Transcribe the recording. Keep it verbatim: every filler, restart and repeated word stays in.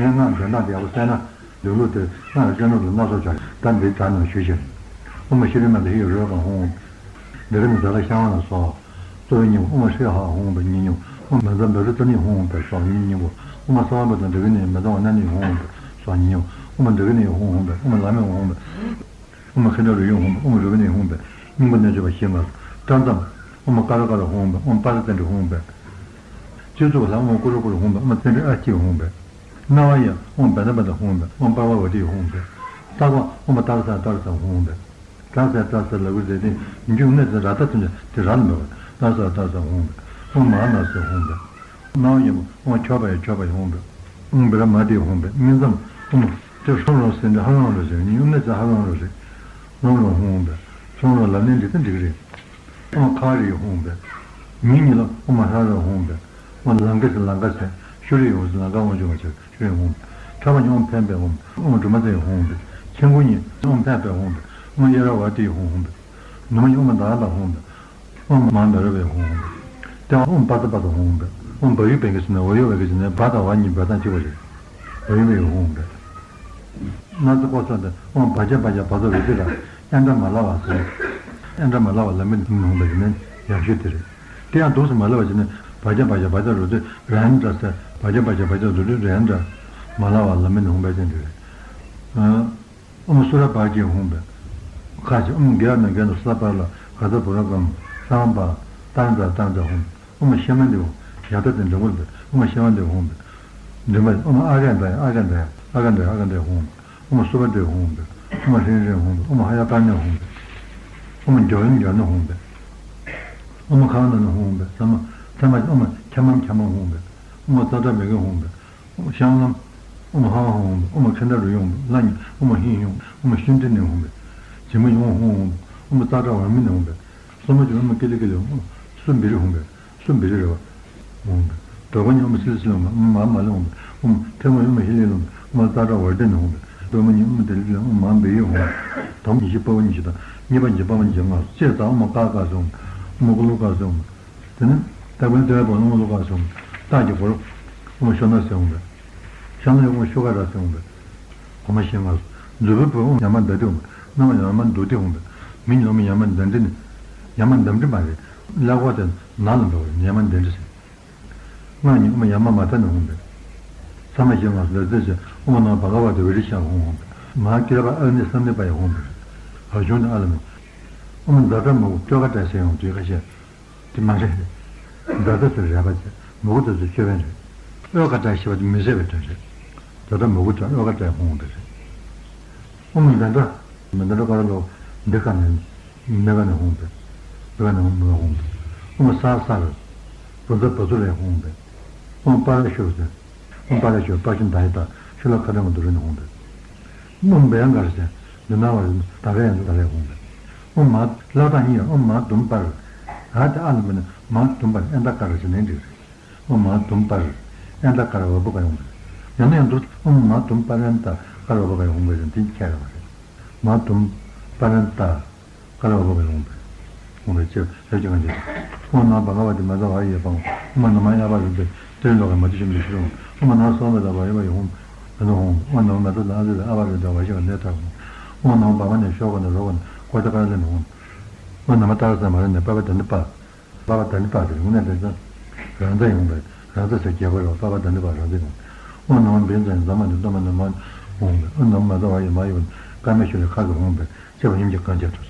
ངས་སྔགས་འདོན་སྟངས་དེ་ཡག་པོ་གསན་ན། འདོན་ལུགས་དེ་སྔགས་ཀྱི་སྤྱོད་ལམ་དུ་སྣ་ཚོགས་བྱུང་། ད་འདིའི་བར་ན་ཞུས་ཤིག། ཨོཾ་ཤྲཱི་མ་ཏ་ཧྲཱིཿ་རོ་ལངས་ཧཱུྃ། འདི་ག་ནི་ཛ་ལ་ཤ་བ་ལ་སོགས། གཙོ་བོའི་སྙིང་པོ། ཨོཾ་ཤྲཱི་ཧ་ཧཱུྃ་པ་ཉིད་སྙིང་པོ། ཨོཾ་མེ་ཙ་བྷ་དྲུ་ཙ་ནི་ཧཱུྃ་པ་སོགས་ཉིད་སྙིང་པོ། ཨོཾ་སརྦ་བ་ཏ་འདྲི་ག་ནི་མེ་ཙ་བ་ན་ནི་ཧཱུྃ་པ་སོགས་ཉིད་སྙིང་པོ། ཨོཾ་འདྲི་ག་ནི་ཧཱུྃ་པ། ཨོཾ་ལ་མི་ཧཱུྃ་པ། ཨོཾ་ཧྲཱི་ཏ་རུ་ཡུ་ཧཱུྃ་པ། ཨོཾ་རུ་པ་ནི་ཧཱུྃ་པ། སྙིང་པོ་གནས་བཅུ་པ་ཞེས་སྔགས་སུ། སྐྲ་མཚམས། ཨོཾ་ཀ་ར་ཀ་ར་ཧཱུྃ་པ། ཨོཾ་པ་ར་ཙན་དྲི་ཧཱུྃ་པ། སྤྱི་གཙུག་ལ་ཨོཾ་ཀུ་རུ་ཀུ་རུ་ཧཱུྃ་པ། ཨོཾ་ཙན་དྲི་ཨ་ཏྱི་ཧཱུྃ་པ། རྣ་བ་ཡི་ཨོཾ་བེ་ཏ་བ་ཏ་ཧཱུྃ་པ། ཨོཾ་པར་བ་བ་ཏི་ཧཱུྃ་པ། ལྟག་པ་ཨོཾ་ཏ་ར་ས་ཏ་ར་ས་ཧཱུྃ་པ། ཏ་ར་ས་ཏ་ར་ས་ལ་གུ་ཟེར་ཏེ་མཇུག་གནས་ཚེ་ར་ཏ་ཐོན་ཏེ་ར་ལ་འབབ་པ། ཏ་ར་ས་ཏ་ར་ས་ཧཱུྃ་པ། ཨོཾ་མ་ཧཱ་ན་ས་ཧཱུྃ་པ། སྣང་བ་ཡི་ཨོཾ་མཆོད་པ་ཡི་མཆོད་པ་ཡི་ཧཱུྃ་པ། ཨོཾ་བི་ར་མ་ཏི་ཧཱུྃ་པ། སྨིན་མཚམས་ཨོཾ་ཏེ་ཧྲོམ་རོ་ཟེར་ཏེ་ཧ་ལམ་རོ་ཟེར། མཇུག་གནས་ཚེ་ཧ་ལམ་རོ་ཟེར། ཧྲོམ་རོ་ཧཱུྃ་པ། ཧྲོམ་རོ་ལབ་ནས་འགྲིག་ད་འགྲིག་རེད། ཨོཾ་ཁ་རི་ཧཱུྃ་པ། མི་གཉིས་ལ་ཨོཾ་ཧ་ར་ཧཱུྃ་པ། ཨོཾ་ལང་ཀ་ཟེར་ལང་ཀ་ཟེར། ཤུ་རི་ཧཱུྃ་ཟེར་ལང་ཀ་ཨོཾ་ཆུ་མ་ཆེ་ཤུ་རི་ཧཱུྃ་པ། ཁྲ་བ་གཉིས་ཨོཾ་ཕན་པའི་ཧཱུྃ་པ། ཨོཾ་སྒྲོལ་མ་རྩེའི་ཧཱུྃ་པ། ཆེན་པོ་གཉིས་ཨོཾ་ཕན་པའི་ཧཱུྃ་པ། ཨོཾ་ཨེ་ར་བ་ཏིའི་ཧཱུྃ་པ། ནུ་མ་གཉིས་ཨོཾ་དྷ་རམ་པ་ཧཱུྃ་པ། ཨོཾ་མ་མེ་ར་བའི་ཧཱུྃ་པ། ལྟེ་བ་ཨོཾ་པ་ཙ་པ་ཙ་ཧཱུྃ་པ། ཨོཾ་བ་ཡུ་བེ་གི་ཟེར་ན་བ་ཡུ་བེ་གི་ཟེར་ན་བ་དང་བ་གཉིས་འབོད་སྟངས་གཅིག་པ་རེད། བ་ཡུ་བེ་གི་ཧཱུྃ་པ། ན་ཚ་ཀོ་ས་ཏེ་ཨོཾ་བ་ཇ་བ་ཇ་བ་ཚ་རུ་ཏི་ར་ཨན་དྲ་མ་ལ་བ་ཟེར། ཨན་དྲ་མ་ལ་བ་ལ་མི་ནུ་ཧཱུྃ་པ་ཟེར་ནས་ཡག་ཤོས་དེ་རེད། དེ་ཡང་འདུག་སེ་མ་ལ་བ་ཟེར་ནས་བ་ཇ་བ་ཇ་བ་ཚ་རུ་ཏི་རན་དྲ་ཟེར། བ་ཇ་བ་ཇ་བ་ཚ་རུ་ཏི་རན་དྲ་མ་ལ་བ་ལ་མི་ནུ་ཧཱུྃ་པ་ཟེར་འདི་རེད། ཨོཾ་སུ་ར་བྷ་གི་ཧཱུྃ་པ། ཁ་ཅིག་ཨོཾ་ག་ན་ག་ན་ས་པ་ལ་ག་ད་བུ་ར་གམ་ས་བ་ཏ་ན་ད་ཏ་ན་ད་ཧཱུྃ་པ། ཨོཾ་ཤ་མ་ཏི་ཧཱུྃ་པ། ཡ་ད་ཏི་འགྲེང་བུ་ཏི། ཨོཾ་ཤ་མ་ཏི་ཧཱུྃ་པ། འདི་མ་ཨོཾ་ཨ་ག་ད་ཨ་ག་ད་ཨ་ག་ད་ཨ་ག་ད་ཧཱུྃ་པ། ཨོཾ་སུ་བ་ཏི་ཧཱུྃ་པ། ཨོཾ་ཧྲཱིཿ་ཧཱུྃ་པ། ཨོཾ་ཧ་ཡ་ཀ་ཎི་ཧཱུྃ་པ། ཨོཾ་ཇོ་ཡོན་ཇོ་ནི་ཧཱུྃ་པ། ཨོཾ་ཁ་ན་ན་ཧཱུྃ་པ། ས་མ་ཐ་མ་ཨོཾ་ཁྱ་མམ་ཁྱ་མམ་ཧཱུྃ་པ། ཨོཾ་ཙ་ཏྲ་མི་གི་ཧཱུྃ་པ། ཤམ་ལམ། ཨོཾ་ཧ་ཧཱུྃ་པ། ཨོཾ་ཁན་ད་རུ་ཡོང་པ། ལ་ཉི་ཨོཾ་ཧི་ཧཱུྃ་པ། ཨོཾ་ཤུན་ཏི་ནི་ཧཱུྃ་པ། ཇི་མ་ཡོང་ཧཱུྃ་པ། ཨོཾ་ཙ་ཏྲ་ཝར་མི་ནི་ཧཱུྃ་པ། སོ་མ་ཅི་ཨོཾ་ཀི་ལི་ཀི་ལི་ཧཱུྃ་པ། སུ་བི་རི་ཧཱུྃ་པ། སུ་བི་རི་རེ་བ་ཧཱུྃ་པ། དོ་པ་ཉི་ཨོཾ་སི་ལི་སི་ལི་ཧཱུྃ་པ། ཨོཾ་མ་མ་ལི་ཧཱུྃ་པ། ཨོཾ་ཐེ་མ་ཨོཾ་ཧི་ལི་ལི་ཧཱུྃ་པ། ཨོཾ་ཙ་ཏྲ་ཝར་ཏི་ནི་ཧཱུྃ་པ། དོ་མ་ཉི་ཨོཾ་དི་ལི་ལི་ཨོཾ་མ་བི་ཡི་ཧཱུྃ་པ། དོམ་ཉི་ཤུ་པ་བ་ཉི་ཤུ་དང་གཉིས་པ་ཉི་པ་བ་ཉི་ཤུ་ལྔ་སུ་ཅེས་ཙ་ཨོཾ་ཀ་ཀ་སི་ཧཱུྃ་པ། ཨོཾ་ཀུ་ལུ་ཀ་སི་ཧཱུྃ་པ། དེ་ནས་སྟག་པའི་ལྟེ་བའི་བར་ན་ཨོཾ་ལོ་ཀ་སི་ཧཱུྃ་པ། སྟག་གི་བར་ཨོཾ་ཤོ་ན་སི་ཧཱུྃ་པ། ཤམ་ལ་ཨོཾ་ཤུ་ཀ་ར་སི་ཧཱུྃ་པ། གོ་མ་ཤེས་ང་སོ། མཛུ་གུའི་བུ་ཨོཾ་ཡ་མ་དྷ་ཏི་ཧཱུྃ་པ། སྣ་བ་ཡ་མ་དྷུ་ཏི་ཧཱུྃ་པ། མི་ཉི་ཨོཾ་ཡ་མ་དྷ་ཏི་ནི། ཡ་མ་དྷ་ཏི་མ་རེད། ཀླད་ཀོར་དེ་ན་ལ་འགྲོ་བ་ཡ་མ་དྷ་ཏི་ཟེར། སྔགས་ཉིད་ཨོཾ་ཡ་མ་མ་དྷ་ནི་ཧཱུྃ་པ། ས་མ་ཤེས་ང་སོ་ལ་ཙེ་ཟེར། ཨོཾ་ནམོ་བྷ་ག་བ་ཏ་བི་རི་ཤ་ཧཱུྃ་པ། མ་ཧཱ་ཀི་ལ་པ་ཨ་ནི་སམ་ནི་པ་ཡི་ཧཱུྃ་པ་རེད། བ་ཤུང་ནི་ཨ་ལ་མི། ཨོཾ་ཛ་དྲ་མུ་གུ་ཏྲ་ཀ་ཏྲ་ཟེར་ཡང་དུས་ཁ་ཤས། དེ་མ་རེད། ཛ་དྲ་ཟེར་རལ་པ་ཟེར། མུ་གུ་དེ་ཚོ་ཅོད་པན་རེད། ཨོ་ཀ་ཏྲ་ཞེས་པ་དེ་མི་བཟད་པའི་དོན་རེད། ཛ་དྲ་མུ་གུ་ཏྲ་ཨོ་ཀ་ཏྲའི་ཧཱུྃ་པ་རེད། ཨོཾ་མི་ཛ་དྲ། མི་ཛ་དྲ་ཀ་ར་ལོ། འདི་ཀ་ནས། མི་ཀ་ནས་ཧཱུྃ་པ། འདི་ཀ་ནས་ཧཱུྃ་པ། ཨོཾ་ས་ས་རུ། བུ་ཛ་བ་ཚུ་རའི་ཧཱུྃ་པ། ཨོཾ་པ་ར་ཤུ་ཟེར། ཨོཾ་པ་ར་ཤུ་པ་ཤུ་ད་ཡི་ད་ཤུ་ལ་ཁ་ཏ་མ་དུ་རུ་ནི་ཧཱུྃ་པ། ཨོཾ་བྷ་ཡ་ག་ར་ཟེར། འདི་ན་བ་ཟེར་ད་ག་ཡ་ཟེར་ད་རའི་ཧཱུྃ་པ། ཨོཾ་མ་ལ་དང་ཧི་ཡ་ཨོཾ་མ་དུམ་པར། ཨ་དེ་ཨ་ལ་མི་ནི་མ་དུམ་པར་ཨན་ད་ཀ་ར་ཟེར་ནས་འགྲིག་རེད། ཨོཾ་མ་དུམ་པར། ཨན་ད་ཀ་ར་བ་བུ་ག་ཡོང་གི། ཡང་ན་ཡང་དུ་ཨོཾ་མ་དུམ་པར་ཨན་ད་ཀ་ར་བ་བུ་ག་ཡོང་གི་རེད། དེ་ཁྱད་ར་བ་རེད། མ་དུམ་པར་ཨན་ད་ཀ་ར་བ་བུ་ག་ཡོང་གི། ཡོང་གི་ཅེས་རེ་ཅིག་གང་ཅི། ཨོཾ་ནམོ་བྷ་ག་བ་ཏི་མ་ཛ་བ་ཡེ་པང་། ཨོཾ་ནམོ་ཡ་བ་རི་ཏི་ཏེ་ལོ་ག་མ་ཏི་ཤམ་ཏི་ཤུ་རུ། ཨོཾ་ནམོ་སོ་མ་ཛ་བ་ཡེ་བ་ཡེ་ཧཱུྃ་པ་ནི་ཧཱུྃ་པ། ཨོཾ་ནམོ་མ་ཛ་ད་ཨ་ཛ་ད་ཨ་བ་རི་ད་བ་ཤ་ག་ནེ་ཐ་ཧཱུྃ་པ། ཨོཾ་ནམོ་བྷ་ག་ནེ་ཤོ་ག་ནེ་རོ་ག་ནེ་ཀོ་ཏ་ཀ་ར་ལེ་ནེ་ཧཱུྃ་པ། ཨོཾ་ནམོ་ཏ་ར་ས་མ་ར་ནེ་པ་བ་ད་ནི་པ། པ་བ་ད་ནི་པ་དེ་དངོས་གནས་དེ་ཚོ་རང་ཚ་ཡོང་བས་རང་ཚ་ཟེར་རྒྱལ་པོ་རེད་པ། པ་བ་ད་ནི་པ་རང་ཚ་ཡོང་། ཨོཾ་ནམོ་བིན་ཛ་ཡེ་ཛ་མ་ནི་ཏོ་མ་ནི་མ་ཧཱུྃ་པ། ཨོཾ་ནམོ་མ་ཛ་བ་ཡེ་མ་ཡེ་བ་ཀ་མ་ཤུ་ལེ་ཁ་གི་ཧཱུྃ་པ། ཅེས་པ་ཡིན་གྱི་གང་བྱས་ཐུབ།